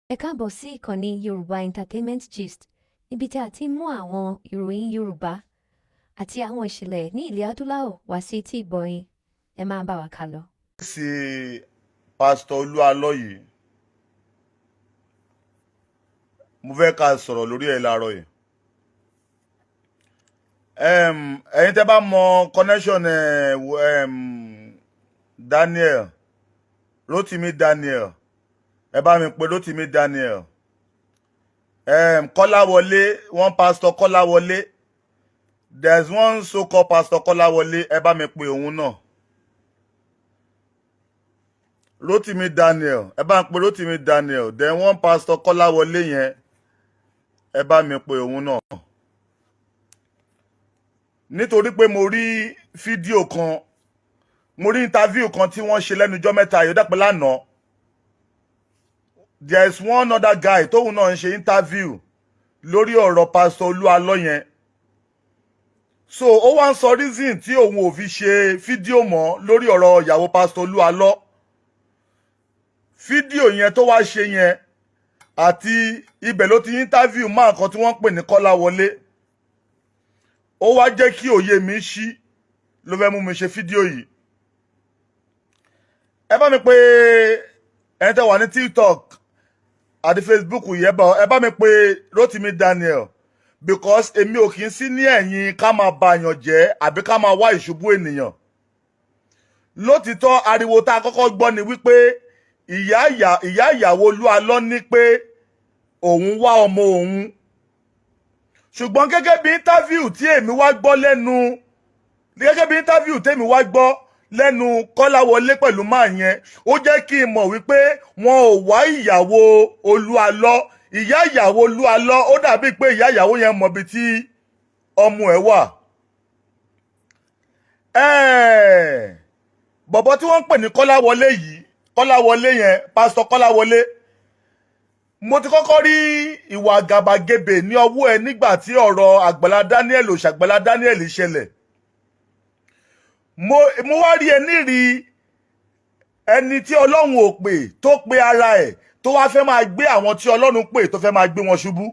Ẹ káàbọ̀ sí ìkànnì Yorùbá Entertainment Gist, níbi tí a ti ń mú àwọn ìròyìn Yorùbá àti àwọn ìṣẹ̀lẹ̀ ní ilẹ̀ adúláwọ̀ wá sí etí ìgbọ́ yín. Ẹ máa bá wa kálọ. Sí Pásítọ̀ Olúalọ́ yìí, mo fẹ́ ká sọ̀rọ̀ lórí ẹ̀ láàárọ̀ yìí. Ẹ̀yin tẹ́ bá mọ connection Daniel Rotimi Daniel, ẹ bá mi pè Rotimi Daniel, Kọ́láwọlé, one Pastor Kọ́láwọlé. There's one so called Pastor Kọ́láwọlé, ẹ bá mi pè òun náà. Rotimi Daniel, ẹ bá ń pè Rotimi Daniel. Then one Pastor Kọ́láwọlé yẹn, ẹ bá mi pè òun náà, nítorí pé mo rí fídíò kan, mo rí interview kan tí wọ́n ṣe lẹ́nujọ́ 3 yìí, ó dàpẹ́ lánàá. There is one other guy tóun náà ń ṣe interview lórí ọ̀rọ̀ Pastor Olúalọ́ yẹn. So ó wá ń sọ reason tí òun ò fi ṣe fídíò mọ́ lórí ọ̀rọ̀ ìyàwó Pastor Olúalọ́. Fídíò yẹn tó wá ṣe yẹn, àti ibẹ̀ ló ti interview máa kan tí wọ́n ń pè ní Kọ́láwọlé. Ó wá jẹ́ kí òye mi ṣí, ló fẹ́ mú mi ṣe fídíò yìí. Ẹ bá mi pé ẹni tẹ́ wà ní TikTok àti Facebook yìí, ẹ bá mi pé Rotimi Daniel, because èmi ò kì í sí ní ẹ̀yìn ká máa ba èèyàn jẹ́ àbí ká máa wá ìṣubú ènìyàn. Lótìtọ́, ariwo tá a kọ́kọ́ gbọ́ ni wípé ìyá ìyàwó Olúalọ́ ní pé òun wá ọmọ òun, ṣùgbọ́n gẹ́gẹ́ bí interview tèmi wá gbọ́ lẹ́nu Kọ́láwọlé pẹ̀lú máa yẹn, ó jẹ́ kí n mọ̀ wípé wọn ò wá ìyàwó Olúalọ́. Ìyá ìyàwó Olúalọ́, ó dàbí pé ìyá ìyàwó yẹn mọ̀ bí tí ọmọ ẹ̀ wà. Bọ̀bọ̀ tí wọ́n ń pè ní Kọ́láwọlé yìí, Kọ́láwọlé yẹn, Pásítọ̀ Kọ́láwọlé, mo ti kọ́kọ́ rí ìwà àgàbàgebè ní ọwọ́ ẹ nígbà tí ọ̀rọ̀ Àgbàlá Daniel òṣàgbàlá Daniel ṣẹlẹ̀. Mo wá rí ẹ nírìí ẹni tí Ọlọ́run ò pè, tó pe ara ẹ̀, tó wá fẹ́ máa gbé àwọn tí Ọlọ́run pè, tó fẹ́ máa gbé wọn ṣubú.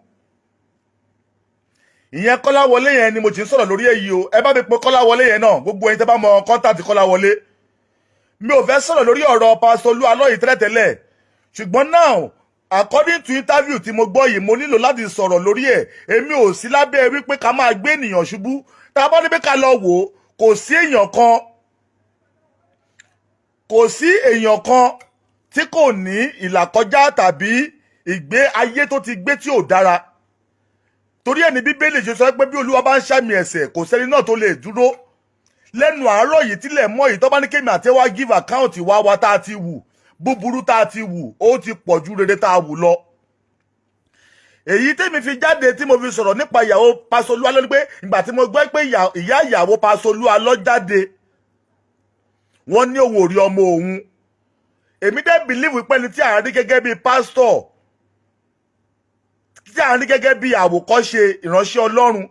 Ìyẹn Kọ́láwọlé yẹn ni mo ti ń sọ̀rọ̀ lórí èyí o. Ẹ bá mi pe Kọ́láwọlé yẹn náà, gbogbo ẹ̀yin tẹ́ bá mọ contact Kọ́láwọlé. Mi ò fẹ́ sọ̀rọ̀ lórí ọ̀rọ̀ Pásítọ̀ Olúalọ́ yìí tẹ́lẹ̀tẹ́lẹ̀, ṣùgbọ́n now, according to interview tí mo gbọ́ yìí, mo nílò láti sọ̀rọ̀ lórí ẹ̀. Èmi ò sí lábẹ́ wípé ká máa gbé ènìyàn ṣubú. Tá a bá ní pé ká lọ wò ó, kò sí èèyàn kan, kò sí èèyàn kan tí kò ní ìlàkọjá tàbí ìgbé ayé tó ti gbé tí ò dára. Torí ẹ̀ ní Bíbélì ṣe sọ pé bí Olúwa bá ń ṣàmì ẹ̀ṣẹ̀, kò sẹ́ni náà tó lè dúró. Lẹ́nu àárọ̀ yìí, tílẹ̀ mọ́ yìí, tó bá ní kémi àti wá give account wá wa tá a ti wù búburú, tá a ti wù, ó ti pọ̀ ju rere tá a wù lọ. Èyí tèmi fi jáde tí mo fi sọ̀rọ̀ nípa ìyàwó Pásítọ̀ Olúalọ́ ni pé ìgbà tí mo gbọ́ pé ìyá ìyàwó Pásítọ̀ Olúalọ́ jáde, wọ́n ní òun ò rí ọmọ òun, èmi dẹ́ believe pé ẹni tí à ń rí gẹ́gẹ́ bíi pásítọ̀, tí à ń rí gẹ́gẹ́ bíi àwòkọ́ṣe ìránṣẹ́ Ọlọ́run,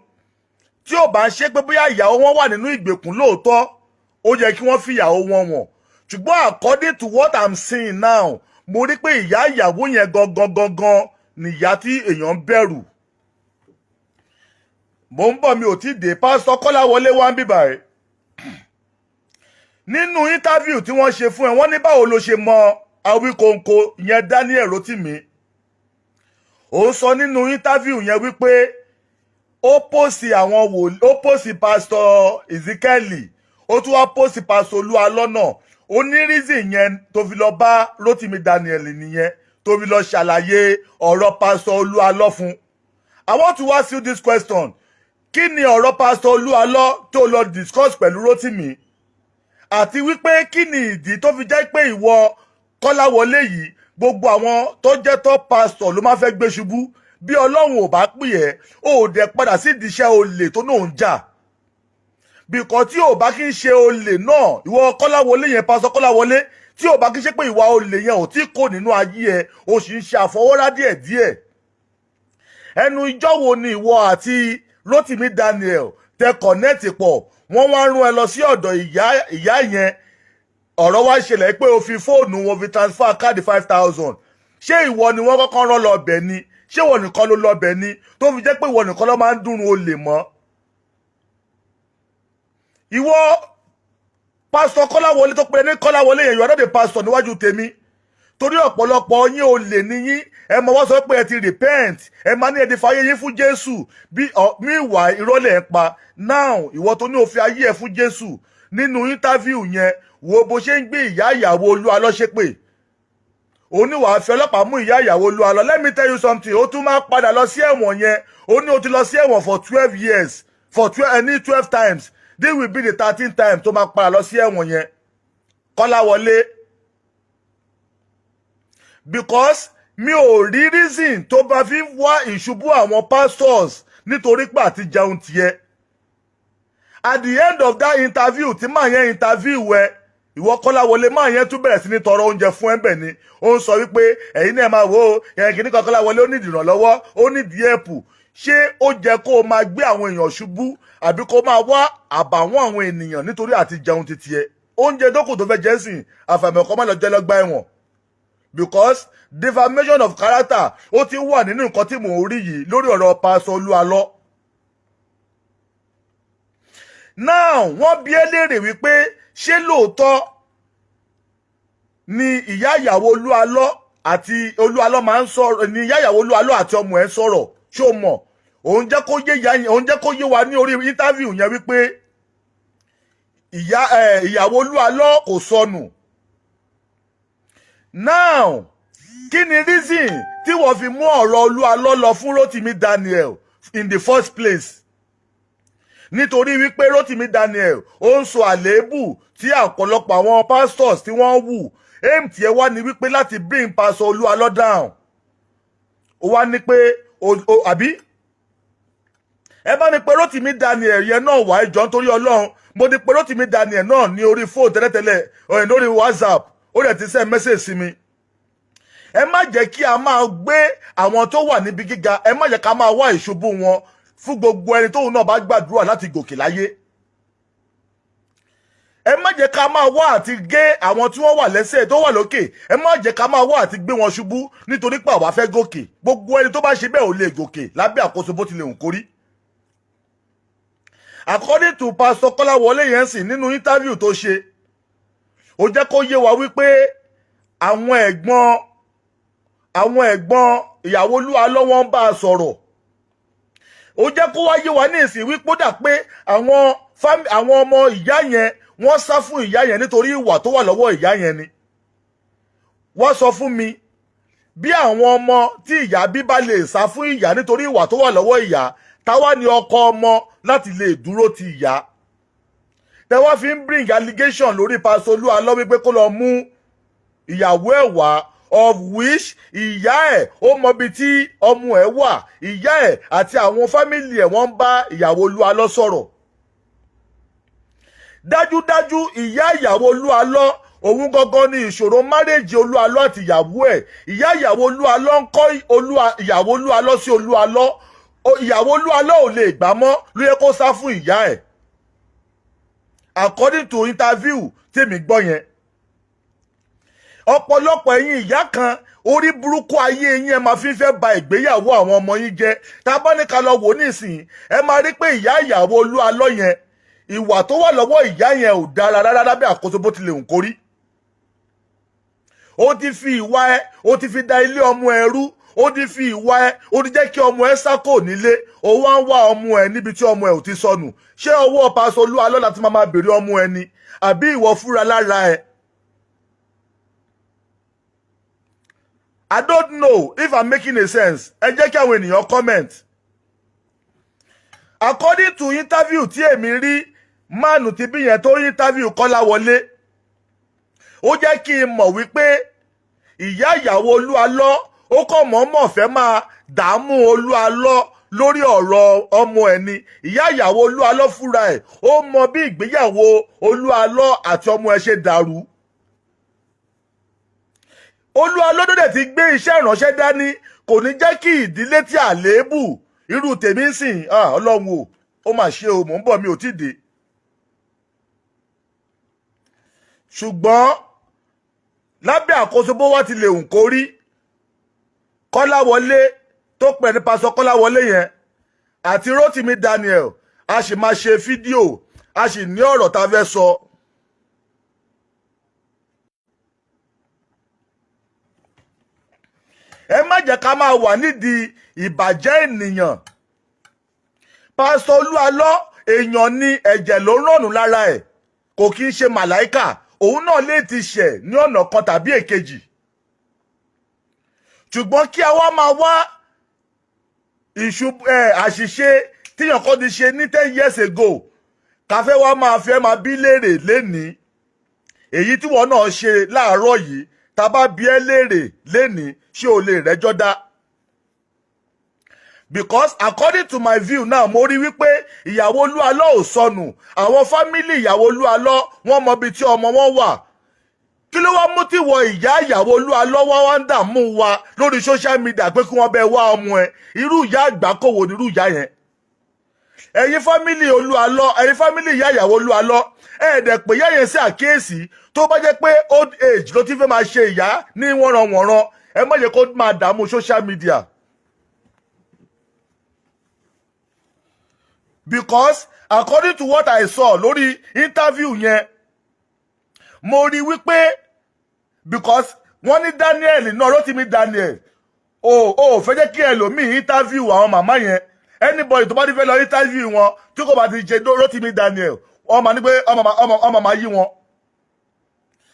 tí ò bá ń ṣe pé bóyá ìyàwó wọn wà nínú ìgbèkùn lóòótọ́, ó yẹ kí wọ́n fi ìyàwó wọn wọ̀n. Ṣùgbọ́n according to what I'm seeing now, mo rí pé ìyá ìyàwó yẹn gangan gangan nìyá tí èèyàn ń bẹ̀rù. Mo ń bọ̀, mi ò tí ì dé. Pásítọ̀ Kọ́láwọlé wá ń bíbà ẹ̀. Nínú interview tí wọ́n ṣe fún ẹ, wọ́n ní báwo ló ṣe mọ Awíkonko yẹn, Daniel Rotimi? Ó sọ nínú interview yẹn wípé ó post àwọn wòlíì, ó post Pásítọ̀ Ezekiel, ó tún wá post Pásítọ̀ Olúalọ́ náà. Ó ní reason yẹn tó fi lọ bá Rotimi Daniel nìyẹn, tó fi lọ ṣàlàyé ọ̀rọ̀ Pásítọ̀ Olúalọ́ fún. I want to ask you this question: kí ni ọ̀rọ̀ Pásítọ̀ Olúalọ́ tó lọ discuss pẹ̀lú Rotimi? Àti wípé kí ni ìdí tó fi jẹ́ pé ìwọ Kọ́láwọlé yìí, gbogbo àwọn tó jẹ́ top pastor ló máa fẹ́ gbé ṣubú? Bí Ọlọ́run ò bá pè ẹ́, ó dẹ̀ padà sí ìdíṣẹ́ olè tó náà ń jà bìkọ́. Tí ò bá kí ń ṣe olè náà, ìwọ Kọ́láwọlé yẹn, Pásítọ̀ Kọ́láwọlé, tí ò bá kí ń ṣe pé ìwà olè yẹn ò tí kò nínú ayé ẹ, o sì ń ṣe àfọwọ́rá díẹ̀díẹ̀. Ẹnu ìjọ wo ni ìwọ àti Rotimi Daniel tẹ connect pọ̀? Wọ́n wá rún ẹ lọ sí ọ̀dọ̀ ìyá yẹn. Ọ̀rọ̀ wá ṣẹlẹ̀ pé o fi fóònù wọn fi transfer káàdì 5,000. Ṣé ìwọ ni wọ́n kọ́kọ́ rán lọ bẹ̀ ni? Ṣé ìwọ nìkan ló lọ bẹ̀ ni tó fi jẹ́ pé ìwọ nìkan ló máa ń dúnrún olè mọ́? Ìwọ Pásítọ̀ Kọ́láwọlé tó pe ní Kọ́láwọlé yẹn, you are not a pastor níwájú tèmi, torí ọ̀pọ̀lọpọ̀ yín, olè ní yín. Ẹ mọ̀ wá sọ pé ẹ ti repent, ẹ máa ní ẹ ti fayé yín fún Jésù bí meanwhile irọ́ lẹ̀ ń pa. Now, ìwọ tó ní o fi ayé ẹ fún Jésù nínú interview yẹn, wo bó ṣe ń gbé ìyá ìyàwó Olúwa ṣépè. Òun ní wàá fi ọlọ́pàá mú ìyá ìyàwó Olúwa lọ. Let me tell you something, ó tún máa padà lọ sí ẹ̀wọ̀n yẹn. Ó ní o ti lọ sí ẹ̀wọ̀n for 12 years, for 12 ní 12 times. This will be the 13th time tó máa padà lọ sí ẹ̀wọ̀n yẹn, Kọ́láwọlé, because mi ò rí reason tó bá fi wá ìṣubú àwọn pastors nítorí pé àti jẹun tiẹ̀. At the end of that interview tí màá yẹn interview ẹ, ìwọ Kọ́láwọlé, máa yẹn tún bẹ̀rẹ̀ sí ní tọrọ oúnjẹ fún ẹ bẹ̀ ni. Ó ń sọ wípé ẹ̀yin náà máa wò ó, ẹ̀yìn kìíní kan, Kọ́láwọlé ó nídìí ìrànlọ́wọ́, ó nídìí help. Ṣé ó jẹ́ kó o máa gbé àwọn èèyàn ṣubú àbí kó o máa wá àbàwọ́n àwọn ènìyàn nítorí àti jẹun títí ẹ? Oúnjẹ dókò tó fẹ́ jẹ́ sìn, àfàìmọ̀ kó má lọ jẹ́ lọ́gbà ẹ̀wọ̀n, because defamation of character ó ti wà nínú nǹkan tí mò ń rí yìí lórí ọ̀rọ̀ Pásọ Olúalọ́. Now, wọ́n bi ẹ́ léèrè wípé ṣé lóòótọ́ ni ìyá ìyàwó Olúalọ́ àti Olúalọ́ máa ń sọ̀rọ̀, ni ìyá ìyàwó Olúalọ́ àti ọmọ ẹ̀ ń sọ̀rọ̀? Ṣé o mọ̀? Òun jẹ́ kó yé ìyá yẹn, òun jẹ́ kó yé wa ní orí interview yẹn wípé ìyá ẹ̀ ìyàwó Olúalọ́ kò sọnù. Now, kí ni reason tí wọ́n fi mú ọ̀rọ̀ Olúalọ́ lọ fún Rotimi Daniel in the first place? Nítorí wípé Rotimi Daniel ó ń sọ àléébù tí ọ̀pọ̀lọpọ̀ àwọn pastors tí wọ́n wù. Aim tiẹ̀ wá ní wípé láti bring Pastor Olúalọ́ down. Ó wá ní pé àbí ẹ bá ní pé Rotimi Daniel yẹn náà wá ìjọ, nítorí Ọlọ́run. Mo ti pé Rotimi Daniel náà ní orí fóònù tẹ́lẹ̀tẹ́lẹ̀, ọ̀yìn lórí WhatsApp, ó dẹ̀ ti send message sí mi. Ẹ má jẹ́ kí a máa gbé àwọn tó wà níbi gíga, ẹ má jẹ́ ká máa wá ìṣubú wọn fún gbogbo ẹni tóun náà bá gbàdúrà láti gòkè láyé. Ẹ má jẹ́ ká máa wá àti gé àwọn tí wọ́n wà lẹ́sẹ̀ tó wà lókè, ẹ má jẹ́ ká máa wá àti gbé wọn ṣubú nítorí pé àwa fẹ́ gòkè. Gbogbo ẹni tó bá ṣe bẹ́ẹ̀ ò lè gòkè lábẹ́ àkóso bó tilẹ̀ hùn kórí. According to Pastor Kọ́láwọlé yẹn sì, nínú interview tó ṣe, ó jẹ́ kó yé wa wípé àwọn ẹ̀gbọ́n ìyàwó Olúwa lọ́wọ́ ń bá a sọ̀rọ̀. Ó jẹ́ kó wá yé wa ní ìsìn wípé ó dà pé àwọn ọmọ ìyá yẹn, wọ́n sá fún ìyá yẹn nítorí ìwà tó wà lọ́wọ́ ìyá yẹn ni. Wọ́n sọ fún mi bí àwọn ọmọ tí ìyá bí bá lè sá fún ìyá nítorí ìwà tó wà lọ́wọ́ ìyá, táwa ni ọkọ ọmọ láti lè dúró ti ìyá tẹ wá fi ń bring allegation lórí Pastor Olúalọ́ wípé kó lọ mú ìyàwó ẹ̀ wá, of which ìyá ẹ̀ ó mọbi tí ọmọ ẹ̀ wà. Ìyá ẹ̀ àti àwọn family ẹ̀, wọ́n ń bá ìyàwó Olúalọ́ sọ̀rọ̀. Dájúdájú, ìyá ìyàwó Olúalọ́, òun gangan ni ìṣòro marriage Olúalọ́ àti ìyàwó ẹ̀. Ìyá ìyàwó Olúalọ́ ń kọ́ Olúwa ìyàwó Olúalọ́ sí Olúalọ́. Ìyàwó Olúalọ́ ò lè gbà mọ́, ló yẹ kó sá fún ìyá ẹ̀, according to interview tèmi gbọ́ yẹn. Ọ̀pọ̀lọpọ̀ ẹ̀yin ìyá kan, orí burúkú ayé yín, ẹ máa fi fẹ́ ba ìgbéyàwó àwọn ọmọ yín jẹ́. Tá a bá ní ká lọ wò nísìnyí, ẹ máa rí pé ìyá ìyàwó Olúalọ́ yẹn, ìwà tó wà lọ́wọ́ ìyá yẹn ò dára rárá lábẹ́ àkóso bó tilẹ̀ hùn kórí. Ó ti fi ìwà ẹ, ó ti fi da ilé ọmọ ẹ rú. Ó ti fi ìwà ẹ, ó ti jẹ́ kí ọmọ ẹ sá kò nílé. Ó wá ń wá ọmọ ẹ níbi tí ọmọ ẹ ò ti sọnù. Ṣé ọwọ́ Pásọ Olúalọ́ láti máa béèrè ọmọ ẹ ni, àbí ìwọ fúnra lára ẹ? I don't know if I'm making a sense. Ẹ jẹ́ kí àwọn ènìyàn comment. According to interview tí èmi rí, máàlù tí bí yẹn tó interview Kọ́láwọlé, ó jẹ́ kí n mọ̀ wípé ìyá ìyàwó Olúalọ́, ó kàn mọ̀ọ́mọ̀ fẹ́ máa dààmú Olúalọ́ lórí ọ̀rọ̀ ọmọ ẹ̀ ni. Ìyá ìyàwó Olúalọ́ fúnra ẹ̀, ó mọ bí ìgbéyàwó Olúalọ́ àti ọmọ ẹ̀ ṣe dàrú. Olúalọ́ tó dẹ̀ ti gbé iṣẹ́ ìránṣẹ́ dání, kò ní jẹ́ kí ìdílé tí àléébù irú tèmi ń sìn. Ọlọ́run o, ó mà ṣe o. Mò ń bọ̀, mi ò tí ì dé. Ṣùgbọ́n lábẹ́ àkóso bó wá ti lè hùn kórí. Kọ́láwọlé tó pè ní Pastor Kọ́láwọlé yẹn àti Rotimi Daniel, a sì máa ṣe fídíò, a sì ní ọ̀rọ̀ tá a fẹ́ sọ. Ẹ má jẹ́ ká máa wà nídìí ìbàjẹ́ ènìyàn. Pásítọ̀ Olúalọ́, èèyàn ni, ẹ̀jẹ̀ ló rọ̀nù lára ẹ̀, kò kí ń ṣe màláìkà. Òun náà lè ti ṣẹ̀ ní ọ̀nà kan tàbí èkejì, ṣùgbọ́n kí a wá máa wá àṣìṣe tíyàn kan ti ṣe ní 10 years ago, ká fẹ́ wá máa fẹ́ máa bí léèrè lénìí. Èyí tí wọ́n náà ṣe láàárọ̀ yìí, tá a bá bí ẹ́ léèrè lénìí, ṣé o lè rẹ́jọ́ dá? Because according to my view now, mo rí wípé ìyàwó Olúalọ́ ò sọnù. Àwọn family ìyàwó Olúalọ́, wọ́n mọ ibi tí ọmọ wọn wà. Kí ló wá mú tí wọ ìyá ìyàwó Olúalọ́ wá wá ń dààmú wa lórí social media pé kí wọ́n bẹ wá ọmọ ẹ? Irú ìyá àgbákòwò ní irú ìyá yẹn? Ẹ̀yin family Olúalọ́, ẹ̀yin family ìyá ìyàwó Olúalọ́, ẹ̀ẹ́dẹ̀ pé ìyá yẹn sí àkíyèsí. Tó bá jẹ́ pé old age ló ti fẹ́ máa ṣe ìyá ní wọ́nranwọ̀nran, ẹ má jẹ́ kó máa dààmú social media. Because according to what I saw lórí interview yẹn, mo rí wípé because wọ́n ní Daniel náà, Rotimi Daniel, o ò fẹ́ jẹ́ kí ẹlòmíì interview àwọn màmá yẹn. Anybody tó bá ti fẹ́ lọ interview wọn, tí kò bá ti ṣe Rotimi Daniel, wọ́n máa ní pé ọmọ máa yí wọn.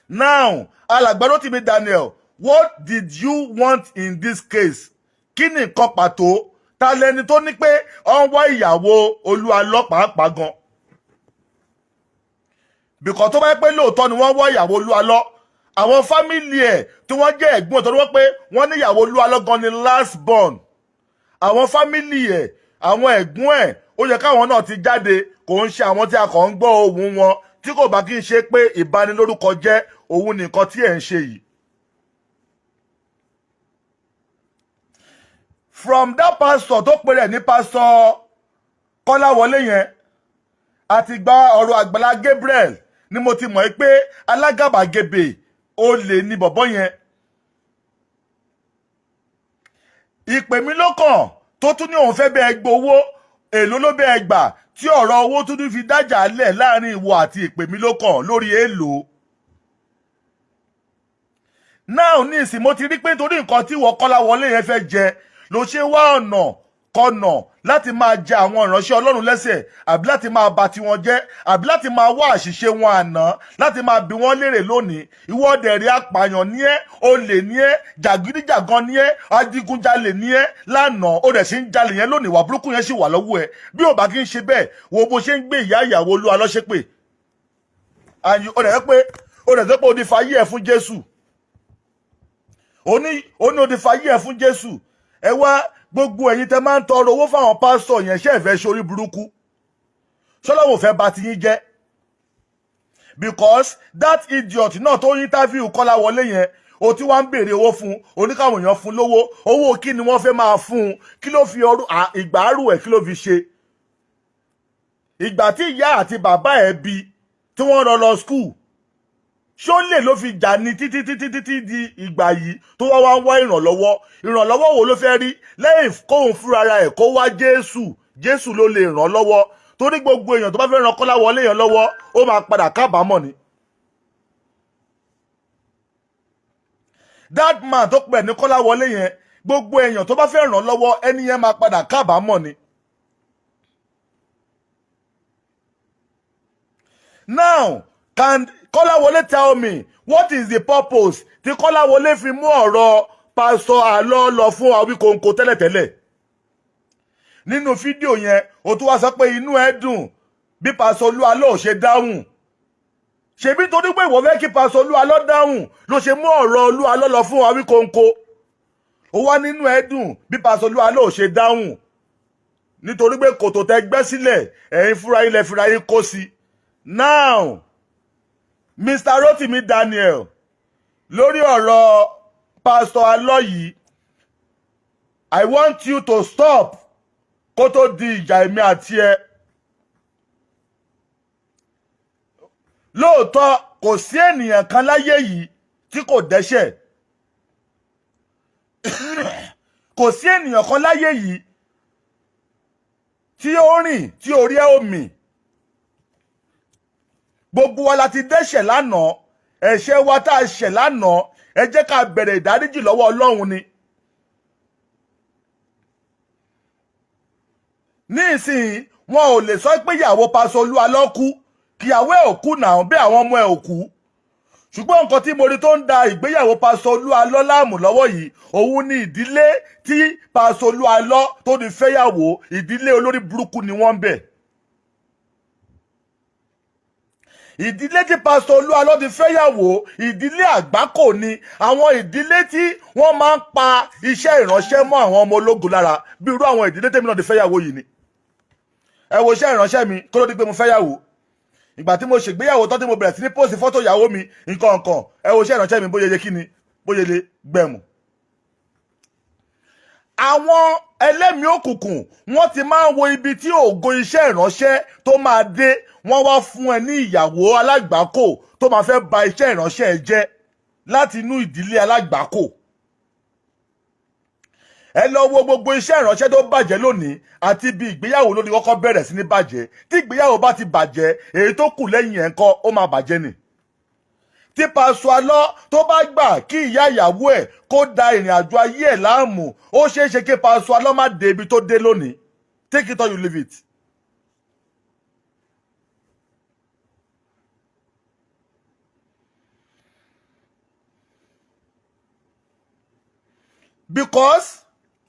Now, alàgbà Rotimi Daniel, what did you want in this case? Kí ni nǹkan pàtó? Ta lẹni tó ní pé ọ ń wá ìyàwó Olúalọ́ pàápàá gan? Because tó bá yẹ pé lóòótọ́ ni wọ́n wá ìyàwó Olúalọ́, àwọn family ẹ̀ tí wọ́n jẹ́ ẹ̀gbọ́n tó ní wọ́n pé wọ́n ní ìyàwó Olúalọ́ gan ni last born, àwọn family ẹ̀, àwọn ẹ̀gbọ́n ẹ̀, ó yẹ káwọn náà ti jáde. Kò ń ṣe àwọn tí a kàn ń gbọ́ ohùn wọn. Tí kò bá kí n ṣe pé ìbanilórúkọ jẹ́ òun nìkan tí ẹ̀ ń ṣe yìí. From that pastor tó pe rẹ̀ ní Pastor Kọ́láwọlé yẹn, àti gba ọ̀rọ̀ Àgbàlá Gabriel ni mo ti mọ̀ pé alágàbàgebè olè ni bọ̀bọ́ yẹn. Ìpè mi ló kàn tó tún ní òun fẹ́ bẹ́ẹ̀ gbowó. Èló ló bẹ́ẹ̀ gbà tí ọ̀rọ̀ owó tún fi dájà lẹ̀ láàrin ìwọ àti ìpè mi ló kàn lórí èlò? Now ní ìsìn, mo ti rí pé nítorí nǹkan tí ìwọ Kọ́láwọlé yẹn fẹ́ jẹ ló ṣe wá ọ̀nà kọnà láti máa jẹ àwọn ìránṣẹ́ Ọlọ́run lẹ́sẹ̀, àbí láti máa bà tiwọn jẹ́, àbí láti máa wá àṣìṣe wọn àná láti máa bi wọ́n léèrè lónìí. Ìwọ dẹ̀rẹ̀, apààyàn ní ẹ́, olè ní ẹ́, jàgídíjàgan ní ẹ́, adigunjalè ní ẹ́ lánàá, ó dẹ̀ ṣe ń jalè yẹn lónìí. Ìwà burúkú yẹn sì wà lọ́wọ́ ẹ. Bí ò bá kí ń ṣe bẹ́ẹ̀, wo bó ṣe ń gbé ìyá ìyàwó Olúwa lọ́ṣẹ́pè. Ó dẹ̀ pé ó ti fayé ẹ̀ fún Jésù. Ó ní ó ti fayé ẹ̀ fún Jésù. Ẹ wá, gbogbo ẹ̀yin tẹ́ máa ń tọrọ owó fáwọn pásítọ̀ yẹn, ṣé ẹ fẹ́ ṣorí burúkú? Ṣọlọ́wọ́ fẹ́ bà ti yín jẹ́? Because that idiot náà tó interview Kọ́láwọlé yẹn, o tí wọ́n ń béèrè owó fún oníkàwọn èèyàn, fún lówó. Owó kí ni wọ́n fẹ́ máa fún un? Kí ló fi ọrú ìgbàrú ẹ̀, kí ló fi ṣe? Ìgbà tí ìyá àti bàbá ẹ̀ bí tí wọ́n rán lọ school, ṣó lè ló fi jà ní títí títí títí di ìgbà yìí tó wá wá ń wá ìrànlọ́wọ́? Ìrànlọ́wọ́ wo ló fẹ́ rí lẹ́yìn kóun fúnra ẹ̀ kó wá Jésù? Jésù ló lè ràn lọ́wọ́, torí gbogbo èèyàn tó bá fẹ́ ràn Kọ́láwọlé yẹn lọ́wọ́, ó máa padà kábàámọ̀ ni. That man tó pẹ̀ ní Kọ́láwọlé yẹn, gbogbo èèyàn tó bá fẹ́ ràn lọ́wọ́, ẹni yẹn máa padà kábàámọ̀ ni. Now, can Kọ́láwọlé tell me what is the purpose tí Kọ́láwọlé fi mú ọ̀rọ̀ Pásítọ̀ Àlọ́ lọ fún Awíkonko tẹ́lẹ̀tẹ́lẹ̀? Nínú fídíò yẹn, o tún wá sọ pé inú ẹ dùn bí Pásítọ̀ Olúalọ́ ò ṣe dáhùn. Ṣebí torí pé ìwọ fẹ́ kí Pásítọ̀ Olúalọ́ dáhùn ló ṣe mú ọ̀rọ̀ Olúalọ́ lọ fún Awíkonko. Ó wá nínú ẹ dùn bí Pásítọ̀ Olúalọ́ ò ṣe dáhùn, nítorí pé kòtò tẹ gbẹ́ sílẹ̀, ẹ̀yin fúnra yín lẹ fúnra yín kó sí. Now, Mr. Rotimi Daniel, lórí ọ̀rọ̀ Pastor Alọ́ yìí, I want you to stop kó tó di ìjà èmi àti ẹ. Lóòótọ́, kò sí ènìyàn kan láyé yìí tí kò dẹ́ṣẹ̀. Kò sí ènìyàn kan láyé yìí tí ó rìn tí orí ẹ̀ ò mì. Gbogbo wa la ti dẹ́ṣẹ̀ lánàá. Ẹ̀ṣẹ̀ wa tá a ṣẹ̀ lánàá, ẹ jẹ́ ká bẹ̀rẹ̀ ìdáríjì lọ́wọ́ Ọlọ́run ni. Ní ìsìn, wọn ò lè sọ pé ìyàwó Pastor Olúalọ́ kú, kíyàwó ẹ̀ ò kú náà bí àwọn ọmọ ẹ̀ ò kú. Ṣùgbọ́n nǹkan tí mo rí tó ń da ìgbéyàwó Pastor Olúalọ́ láàmú lọ́wọ́ yìí, òun ni ìdílé tí Pastor Olúalọ́ tó ti fẹ́yàwó. Ìdílé olórí burúkú ni wọ́n ń bẹ̀. Ìdílé tí Pastor Olúalọ́ ti fẹ́yàwó, ìdílé àgbákò ni. Àwọn ìdílé tí wọ́n máa ń pa iṣẹ́ ìránṣẹ́ mọ́ àwọn ọmọ ológun lára, bí irú àwọn ìdílé tèmi náà ti fẹ́yàwó yìí ni. Ẹ wo iṣẹ́ ìránṣẹ́ mi kó ló di pé mo fẹ́yàwó. Ìgbà tí mo ṣègbéyàwó tán, tí mo bẹ̀rẹ̀ sí ní post fọ́tò ìyàwó mi, nǹkan nǹkan, ẹ wo iṣẹ́ ìránṣẹ́ mi bóyá yẹ kí ni bóyá lè gbẹ̀mù. Àwọn ẹlẹ́mìí òkùnkùn, wọ́n ti máa ń wo ibi tí ògo iṣẹ́ ìránṣẹ́ tó máa dé. Wọ́n wá fún ẹ ní ìyàwó alágbàákò tó máa fẹ́ ba iṣẹ́ ìránṣẹ́ ẹ jẹ́ láti inú ìdílé alágbàákò. Ẹ lọ wo gbogbo iṣẹ́ ìránṣẹ́ tó bàjẹ́ lónìí, àti ibi ìgbéyàwó lónìí kọ́kọ́ bẹ̀rẹ̀ sí ní bàjẹ́. Tí ìgbéyàwó bá ti bàjẹ́, èyí tó kù lẹ́yìn ẹ̀ ń kọ́, ó máa bàjẹ́ ni. Tí Pastor Alọ́ tó bá gbà kí ìyá ìyàwó ẹ̀ kó da ìrìn àjò ayé ẹ̀ láàmú, ó ṣeé ṣe kí Pastor Alọ́ má dé ibi tó dé lónìí. Take it or you leave it. Because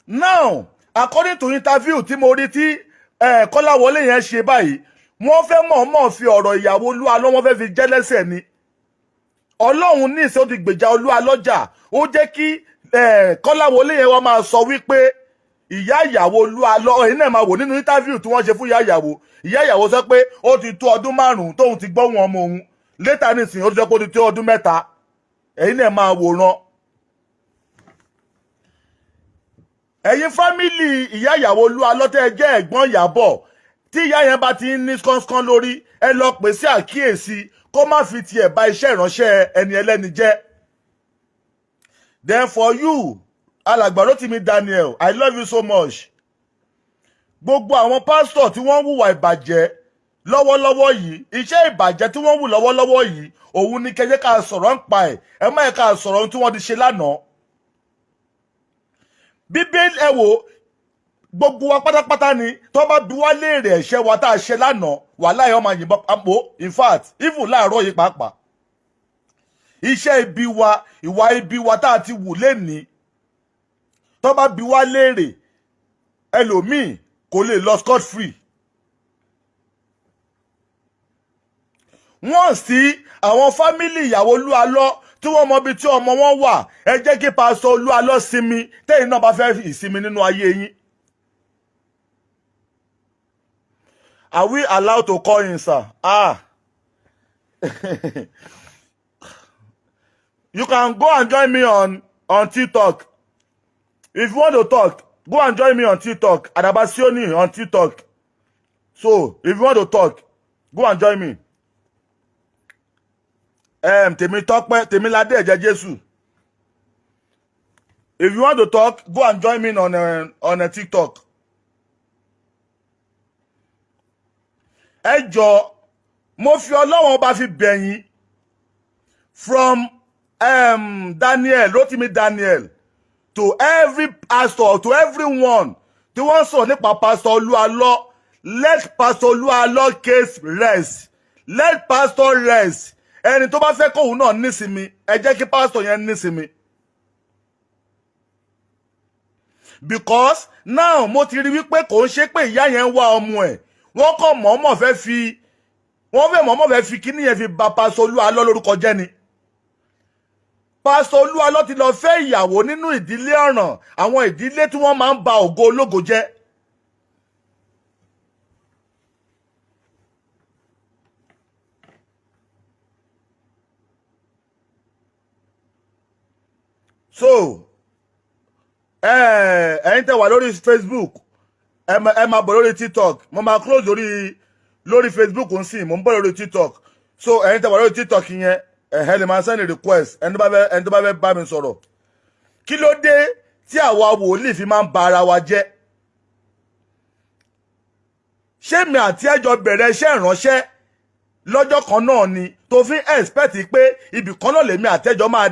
now, according to interview tí mo rí tí Kọ́láwọlé yẹn ṣe báyìí, wọ́n fẹ́ mọ̀ọ́mọ̀ fi ọ̀rọ̀ ìyàwó Olúalọ́, wọ́n fẹ́ fi jẹ́ lẹ́sẹ̀ ni. Ọlọ́run ní ìṣe ó ti gbèjà Olúalọ́ jà. Ó jẹ́ kí Kọ́láwọlé yẹn wá máa sọ wípé ìyá ìyàwó Olúalọ́, ẹ̀yin náà máa wò nínú interview tí wọ́n ṣe fún ìyá ìyàwó, ìyá ìyàwó sọ pé ó ti tó ọdún 5 tóun ti gbọ́ wọn ọmọ òun. Later nísìnyí, ó ti sọ pé ó ti tó ọdún 3. Ẹ̀yin náà máa wòran. Ẹ̀yin family ìyá ìyàwó Olúalọ́ tẹ́ ẹ jẹ́ ẹ̀gbọ́n Ìyábọ̀, tí ìyá yẹn bá ti ń ní skánskán lórí, ẹ lọ pè sí àkíyèsí kó má fi tiẹ̀ ba iṣẹ́ ìránṣẹ́ ẹni ẹlẹ́ni jẹ́. Then for you, Alàgbà Rótìmí Daniel, I love you so much. Gbogbo àwọn pásítọ̀ tí wọ́n ń hùwà ìbàjẹ́ lọ́wọ́lọ́wọ́ yìí, iṣẹ́ ìbàjẹ́ tí wọ́n ń hù lọ́wọ́lọ́wọ́ yìí, òun ni kẹjẹ́ ká sọ̀rọ̀ ń pa ẹ̀. Ẹ má yẹ ká sọ̀rọ̀ ohun tí wọ́n ti ṣe lánàá. Bíbélì, ẹ wò, gbogbo wa pátápátá ni tó bá bi wá léèrè ẹ̀ṣẹ̀ wa tá a ṣe lánàá, wàhálà ẹ̀, ọmọ yìnbọn àpò. In fact, even láàárọ̀ yìí pàápàá, iṣẹ́ ibi wa, ìwà ibi wa tá a ti wù lénìí, tó bá bi wá léèrè, ẹlòmíì kò lè lọ scot free. Wọ́n sí àwọn family ìyàwó Olúalọ́ tí wọ́n mọ ibi tí ọmọ wọn wà, ẹ jẹ́ kí Pastor Olúalọ́ sinmi, tẹ́yìn náà bá fẹ́ ìsinmi nínú ayé yín. Are we allowed to call him, sir? Ah, you can go and join me on TikTok. If you want to talk, go and join me on TikTok. Adabasioni on TikTok. So if you want to talk, go and join me. Tèmítọ́pẹ́, Tèmiládé Ẹ̀jẹ̀ Jésù. If you want to talk, go and join me on TikTok. Ẹ jọ, mo fi Ọlọ́wọ́n ọba fi bẹ̀yìn, from Daniel Rotimi Daniel to every pastor, to everyone tí wọ́n sọ̀rọ̀ nípa Pastor Olúalọ́, let Pastor Olúalọ́ case rest. Let pastor rest. Ẹni tó bá fẹ́ kóun náà nísinmi, ẹ jẹ́ kí pastor yẹn nísinmi. Because now mo ti rí wípé kò ń ṣe pé ìyá yẹn ń wá ọmọ ẹ̀. Wọ́n kàn mọ̀ọ́mọ̀ fẹ́ fi, wọ́n fẹ́ mọ̀ọ́mọ̀ fẹ́ fi kíní yẹn fi ba Pastor Olúalọ́ lórúkọ jẹ́ ni. Pastor Olúalọ́ ti lọ fẹ́ ìyàwó nínú ìdílé ọ̀ràn, àwọn ìdílé tí wọ́n máa ń ba ògo ológo jẹ́. So ẹ̀yin tẹ́ wà lórí Facebook, ẹ máa bọ̀ lórí TikTok. Mo máa close lórí Facebook ń sìn, mo ń bọ̀ lórí TikTok. So ẹ̀yin tẹ́ wà lórí TikTok yẹn, ẹ̀hẹ́ lè máa send request, ẹni tó bá fẹ́ bá mi sọ̀rọ̀. Kí ló dé Tí àwa wòlíì fi máa ń ba ara wa jẹ́, ṣé mi àti ẹjọ́ bẹ̀rẹ̀ iṣẹ́ ìránṣẹ́ lọ́jọ́ kan náà ni, tó fi ń expect pé ibì kan náà lèmi àtẹ́jọ́ máa